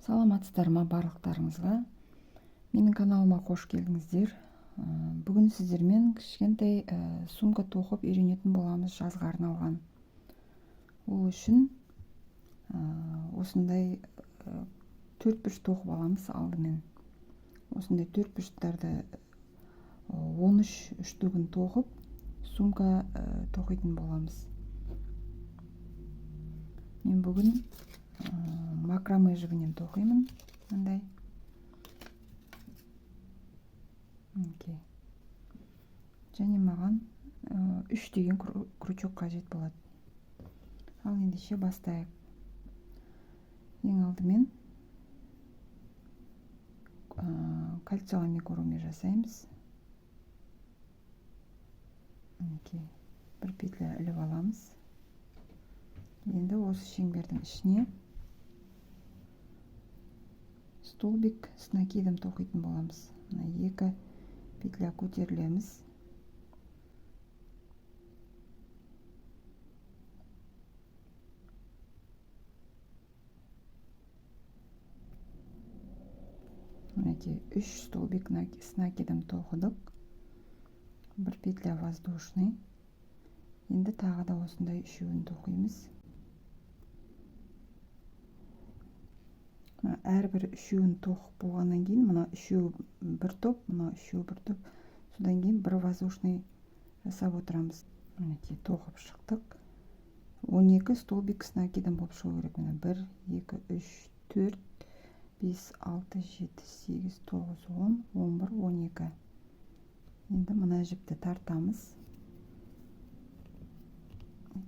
Саламатсыздар ма барлықтарыңызға? Менің каналыма қош келдіңіздер. Бүгін сіздермен кішкентай сумка тоқып үйренетін боламыз, жазға арналған. Ол үшін осындай төрт бұрыш тоқып аламыз алдымен. Осындай төрт бұрыштарды 13 штугін тоқып, сумка тоқитын боламыз. Мен бүгін макраме жібінен тоқимын мындай. Мінекей. Және маған 3 деген крючок қажет болады. Ал ендеше бастайық. Ең алдымен кольцо амигуруми жасаймыз. Мінекей, бір петля іліп аламыз. Енді осы шеңбердің ішіне столбик с накидом тоқитын боламыз. Мына екі петля көтерілеміз. Мінекей, 3 столбик с накидом тоқыдық. Бір петля воздушный. Енді тағы да осындай үшеуін тоқимыз. Мына әрбір үшеуін тоқып болғаннан кейін мына үшеуі бір топ, мына үшеуі бір топ, содан кейін бір воздушный жасап отырамыз. Мінекей, тоқып шықтық. 12 столбик с накидом болып шығу керек. Міне 1, 2, 3, 4, 5, 6, 7, 8, 9, 10, 11, 12. Енді мына жіпті тартамыз.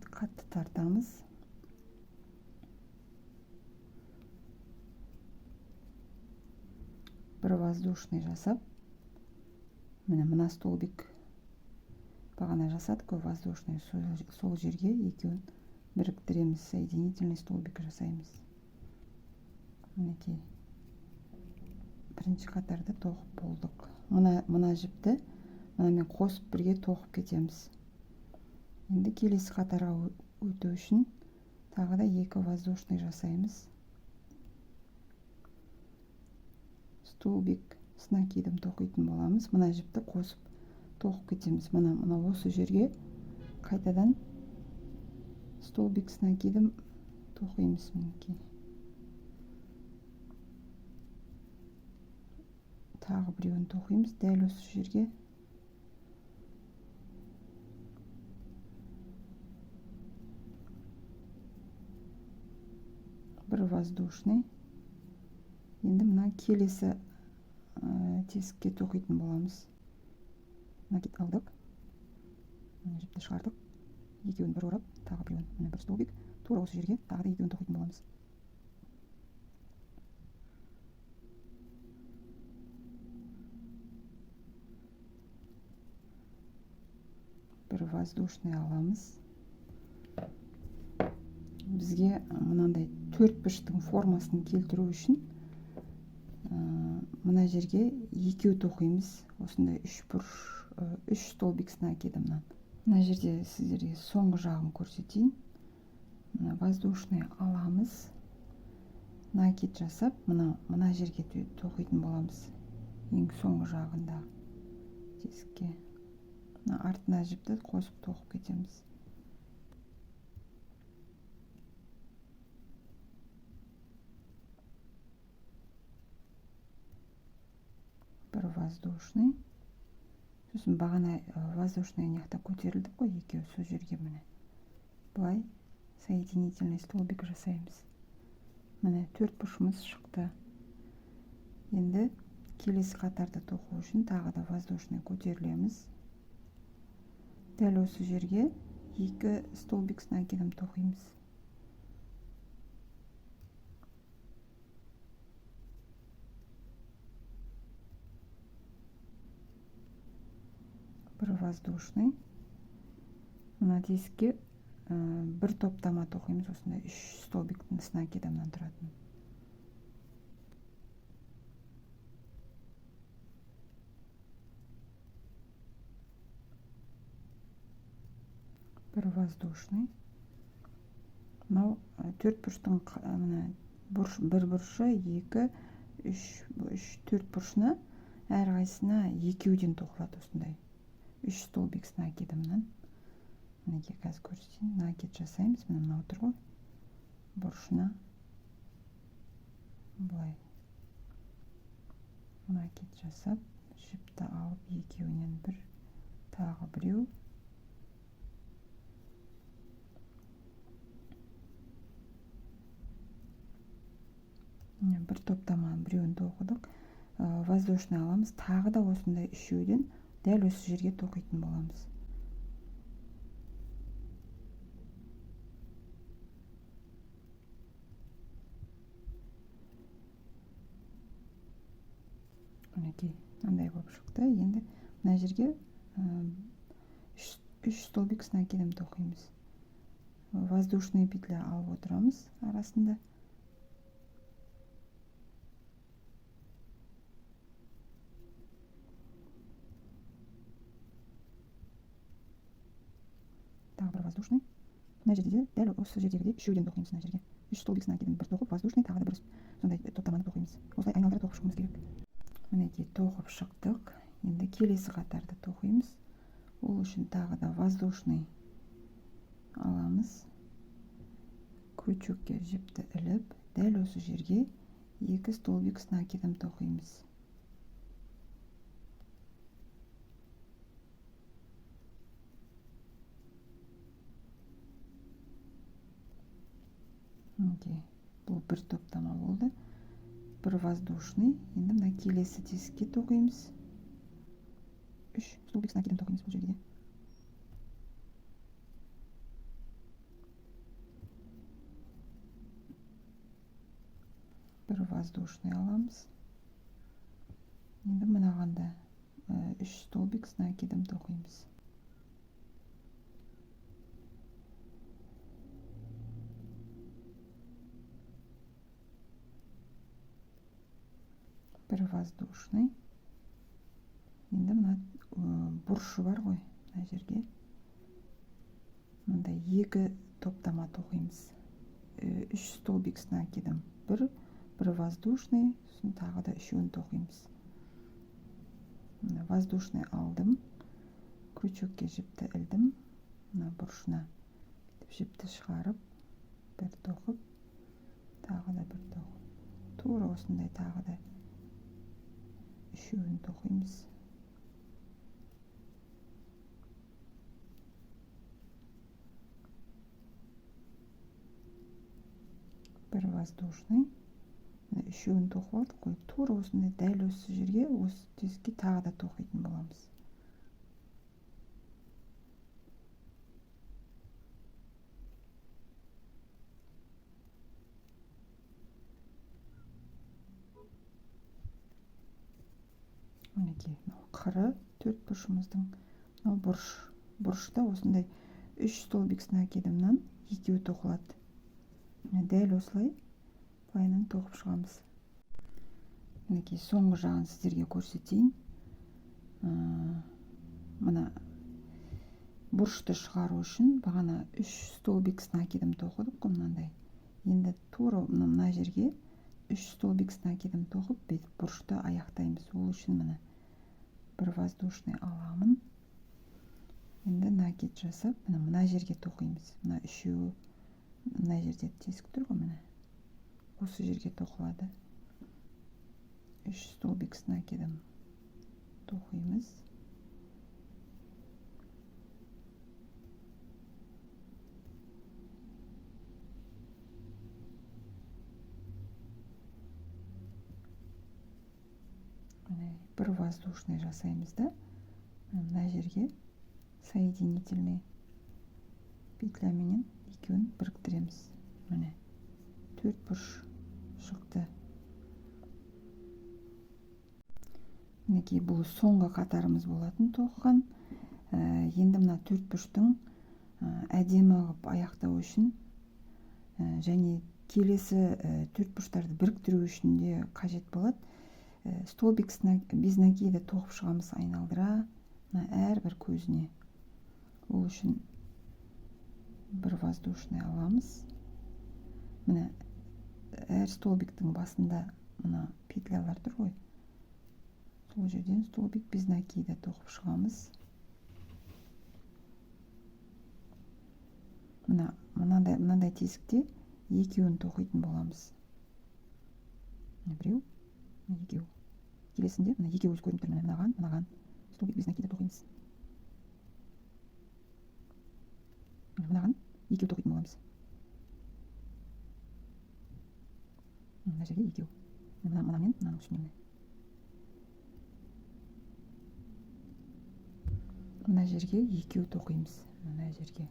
Қатты тартамыз. Бір воздушный жасап, міне мына столбик бағана жасадық қой воздушный, сол жерге екеуін біріктіреміз, соединительный столбик жасаймыз. Мінекей, бірінші қатарды тоқып болдық. Мына жіпті мынамен қосып бірге тоқып кетеміз. Енді келесі қатарға өту үшін тағы да екі воздушный жасаймыз. Столбик с накидом тоқитын боламыз. Мына жіпті қосып тоқып кетеміз. Мына осы жерге қайтадан столбик с накидом тоқимыз. Мінекей, тағы біреуін тоқимыз дәл осы жерге. Бір воздушный. Енді мына келесі тесікке тоқитын боламыз. Накид алдық, мына жіпті шығардық, екеуін бір орап, тағы біреуін, міне бір столбик, тура осы жерге тағы да екеуін тоқитын боламыз. Бір воздушный аламыз. Бізге мынандай төрт бұрыштың формасын келтіру үшін мына жерге екеу тоқимыз. Осындай үш бұрыш, үш столбик с накидомнан. Мына жерде сіздерге соңғы жағын көрсетейін. Мына воздушный аламыз, накид жасап, мына жерге тоқитын боламыз. Ең соңғы жағында тесікке. Мына артына жіпті қосып тоқып кетеміз. Бір воздушный. Сосын бағана воздушный мына жақта көтерілдік қой екеуі, сол жерге міне былай соединительный столбик жасаймыз. Міне төрт бұрышымыз шықты. Енді келесі қатарды тоқу үшін тағы да воздушный көтерілеміз. Дәл осы жерге екі столбик с накидом тоқимыз. Бір воздушный. Мына тесікке бір топтама тоқимыз, осындай үш столбиктің с накидомнан тұратын. Бір воздушный. Мынау төрт бұрыштың мына Бұрыш, бір бұрышы, 2, 3, 3, 4 бұрышына әрқайсысына екеуден тоқылады осындай. 3 столбик с накидомнан. Мінекей қазір көрсетейін. Накид жасаймыз. Міне мынау тұр ғой. Бұрышына былай накид жасап, жіпті алып екеуінен бір, тағы біреу. Бір топтаманың біреуін тоқыдық. Воздушный аламыз, тағы да осындай үшеуден дәл осы жерге тоқитын боламыз. Мінекей мынандай болып шықты. Енді мына жерге 3 столбик с накидом тоқимыз. Воздушный петля алып отырамыз арасында. Тағы бір воздушный. Мына жерде де дәл осы жердегідей үшеуден тоқимыз мына жерге. 3 столбик с накидом бір тоқып, воздушный тағы да бір сондай топтаманы тоқимыз. Осылай айналдыра тоқып шығуымыз керек. Мінекей тоқып шықтық. Енді келесі қатарды тоқимыз. Ол үшін тағы да воздушный аламыз. Крючокке жіпті іліп, дәл осы жерге 2 столбик с накидом тоқимыз. Мінекей бұл бір топтама болды. Бір воздушный. Енді мына келесі тесікке тоқимыз. 3 столбик с накидом тоқимыз бұл жерге де. Бір воздушный аламыз. Енді мынаған да 3 столбик с накидом тоқимыз. Бір воздушный. Енді мына бұрышы бар ғой, мына жерге мындай 2 топтама тоқимыз. 3 столбик с накидом, бір воздушный, сосын тағы да үшеуін тоқимыз. Мына воздушный алдым, крючокке жіпті ілдім, мына бұрышына бүйтіп жіпті шығарып, бір тоқып, тағы да бір тоқып, тура осындай тағы да үшеуін тоқимыз. Бір воздушный. Мына үшеуін тоқып алдық қой, тура осындай дәл осы жерге, осы тесікке тағы да тоқитын боламыз. Мінекей мынау қыры төрт бұрышымыздың, мынау бұрыш. Бұрышта осындай 3 столбик с накидомнан екеуі тоқылады. Міне дәл осылай былайынан тоқып шығамыз. Мінекей соңғы жағын сіздерге көрсетейін. Мына бұрышты шығару үшін бағана 3 столбик с накидом тоқыдық қой мынандай. Енді тура мына жерге 3 столбик с накидом тоқып, бүйтіп бұрышты аяқтаймыз. Ол үшін міне бір воздушный аламын. Енді накид жасап, міне мына жерге тоқимыз. Мына үшеуі мына жерде тесік тұр ғой, міне. Осы жерге тоқылады. 3 столбик с накидом тоқимыз. Міне бір воздушный жасаймыз да, мына жерге соединительный петляменен екеуін біріктіреміз. Міне төрт бұрыш шықты. Мінекей бұл соңғы қатарымыз болатын тоқыған. Енді мына төрт бұрыштың әдемі қылып аяқтау үшін және келесі төрт бұрыштарды біріктіру үшін де қажет болады. Столбик без накида тоқып шығамыз айналдыра мына әрбір көзіне. Ол үшін бір воздушный аламыз. Міне Әр столбиктің басында мына петлялар тұр ғой, сол жерден столбик без накида тоқып шығамыз. Мына мынандай тесікте екеуін тоқитын боламыз. Мына біреу, мына екеу. Келесінде мына екеуі өзі көрініп тұр, міне мынаған, мынаған столбик без накида тоқимыз. Мына мынаған екеу тоқитын боламыз. Мына жерге екеу. Мына мынамен мынаның үстіне міне. Мына жерге екеу тоқимыз. Мына жерге.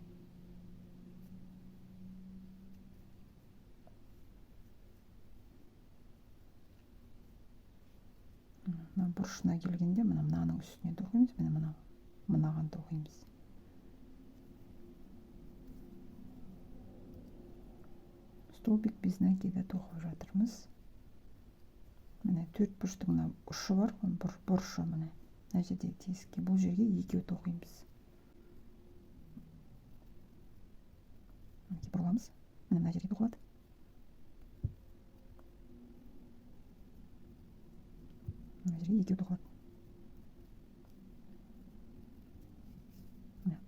Мына бұрышына келгенде мына мынаның үстіне тоқимыз, міне мына мынаған тоқимыз. Столбик без накида тоқып жатырмыз. Міне төрт бұрыштың мына ұшы бар ғой, бұрышы міне. Мына жердегі тесікке, бұл жерге екеу тоқимыз. Мінекей бұрыламыз. Міне мына жерге тоқылады. Мына жерге екеу тоқылады. Міне.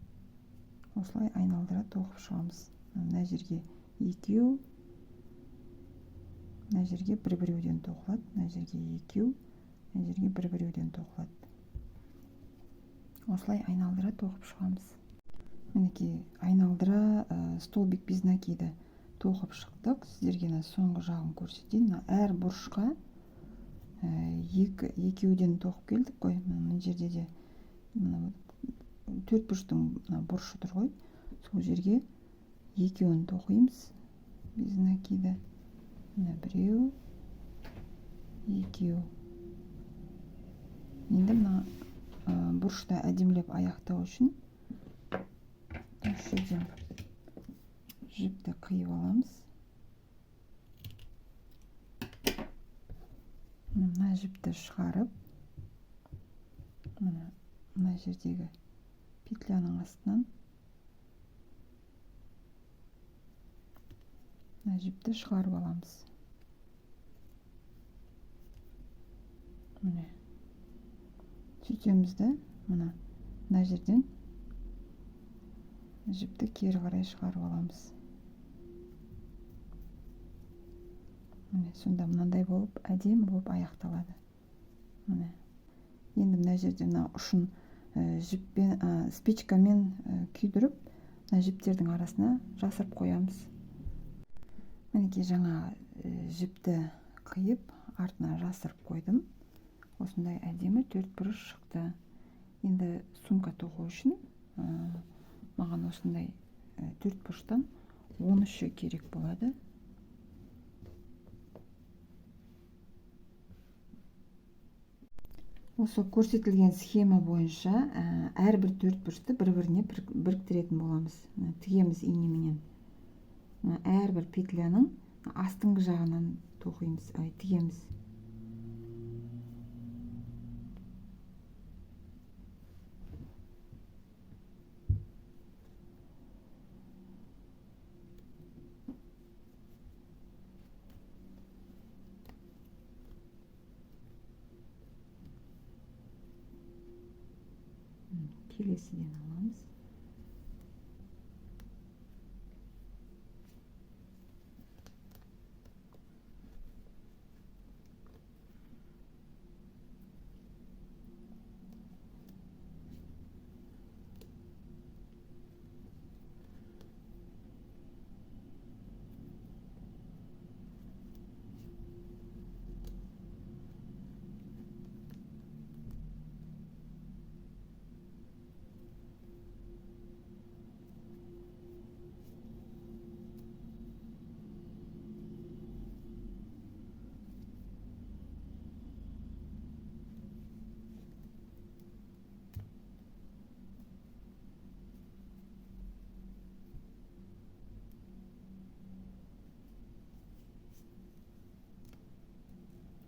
Осылай айналдыра тоқып шығамыз. Мына жерге екеу, мына жерге бір-біреуден тоқылады, мына жерге екеу, мына жерге бір-біреуден тоқылады. Осылай айналдыра тоқып шығамыз. Мінекей айналдыра столбик без накида тоқып шықтық. Сіздерге мына соңғы жағын көрсетейін. Мына әр бұрышқа екеуден тоқып келдік қой. Мына жерде де мына төрт бұрыштың мына бұрышы тұр ғой, сол жерге екеуін тоқимыз без накида. Мына біреу, екеу. Енді мына бұрышты әдемілеп аяқтау үшін осы жерден жіпті қиып аламыз. Мына жіпті шығарып, мына жердегі петляның астынан мына жіпті шығарып аламыз. Міне сөйтеміз де, мына жерден жіпті кері қарай шығарып аламыз. Міне сонда мынандай болып әдемі болып аяқталады. Міне енді мына жерде мына ұшын жіппен, спичкамен күйдіріп, мына жіптердің арасына жасырып қоямыз. Мінекей жаңа жіпті қиып, артына жасырып қойдым. Осындай әдемі төрт бұрыш шықты. Енді сумка тоқу үшін маған осындай төрт бұрыштан 13-і керек болады. Осы көрсетілген схема бойынша әрбір төрт бұрышты бір-біріне біріктіретін боламыз. Тігеміз инеменен. Әрбір петляның астыңғы жағынан тоқимыз, тігеміз. Келесіден аламыз.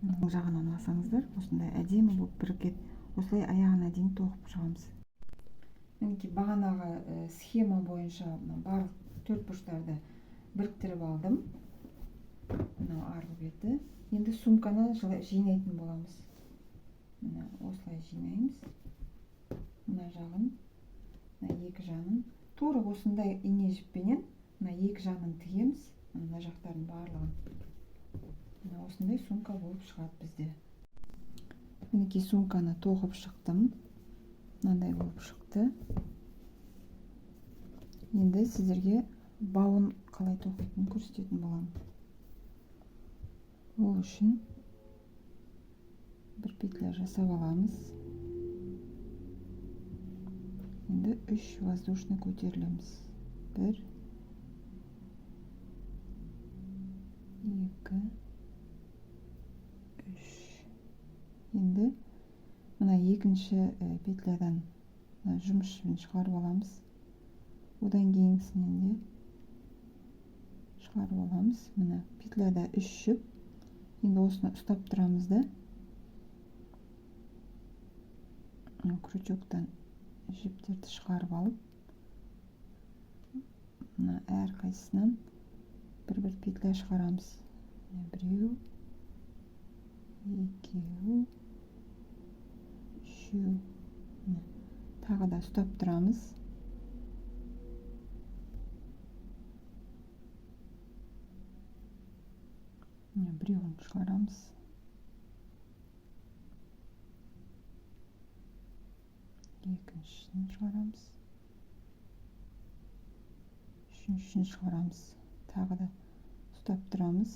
Оң жағынан алсаңыздар, осындай әдемі болып бірігеді. Осылай аяғына дейін тоқып шығамыз. Мінекей бағанағы схема бойынша мына барлық төрт бұрыштарды біріктіріп алдым. Мынау арғы беті. Енді сумканы жинайтын боламыз. Мына осылай жинаймыз. Мына жағын, мына екі жағын тура осындай ине жіппенен мына екі жағын тігеміз. Мына жақтардың барлығын. Мына осындай сумка болып шығады бізде. Мінекей сумканы тоқып шықтым. Мынандай болып шықты. Енді сіздерге бауын қалай тоқитынын көрсететін боламын. Ол үшін бір петля жасап аламыз. Енді 3 воздушный көтерілеміз. 1, 2, 3. Енді мына екінші петлядан жұмыс жібін шығарып аламыз. Одан кейінгісінен де шығарып аламыз. Мына петляда 3 жіп. Енді осыны ұстап тұрамыз да. Крючоктан жіптерді шығарып алып, мына әрқайсысынан бір-бір петля шығарамыз. Біреу, екеу, үшеу. Міне, тағы да ұстап тұрамыз. Міне, біреуін шығарамыз. Екіншісін шығарамыз. Үшіншісін шығарамыз. Тағы да ұстап тұрамыз.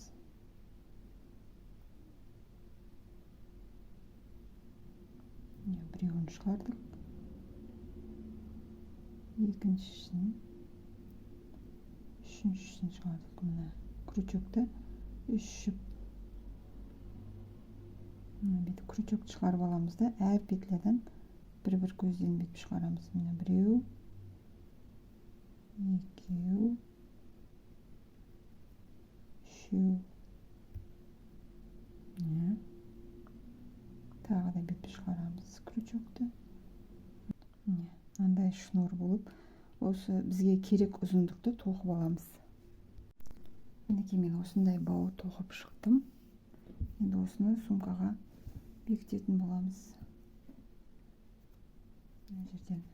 Міне, біреуін шығардық. Екіншісін, үшіншісін шығардық. Мына крючокты 3 жіп. Мына бүйтіп крючокты шығарып аламыз да, әр петлядан бір-бір көзден бүйтіп шығарамыз. Міне, біреу, екеу, үшеу. Міне, тағы да бүйтіп шығарамыз крючокты. Міне, мынандай шнур болып, осы бізге керек ұзындықты тоқып аламыз. Мінекей мен осындай бау тоқып шықтым. Енді осыны сумкаға бекітетін боламыз. Мына жерден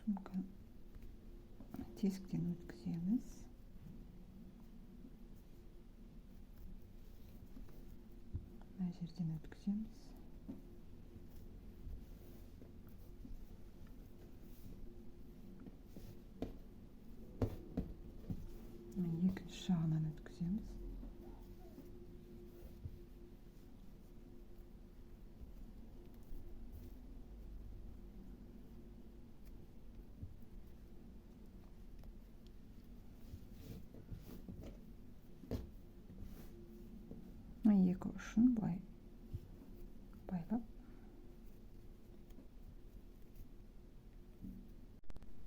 сумка тесіктен өткіземіз. Мына жерден өткіземіз. Екінші жағынан өткіземіз. Мына екі ұшын былай байлап.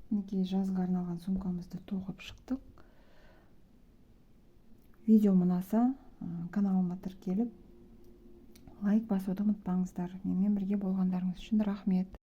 Мінекей жазға арналған сумкамызды тоқып шықтық. Видео ұнаса, каналыма тіркеліп, лайк басуды ұмытпаңыздар. Менімен бірге болғандарыңыз үшін рахмет.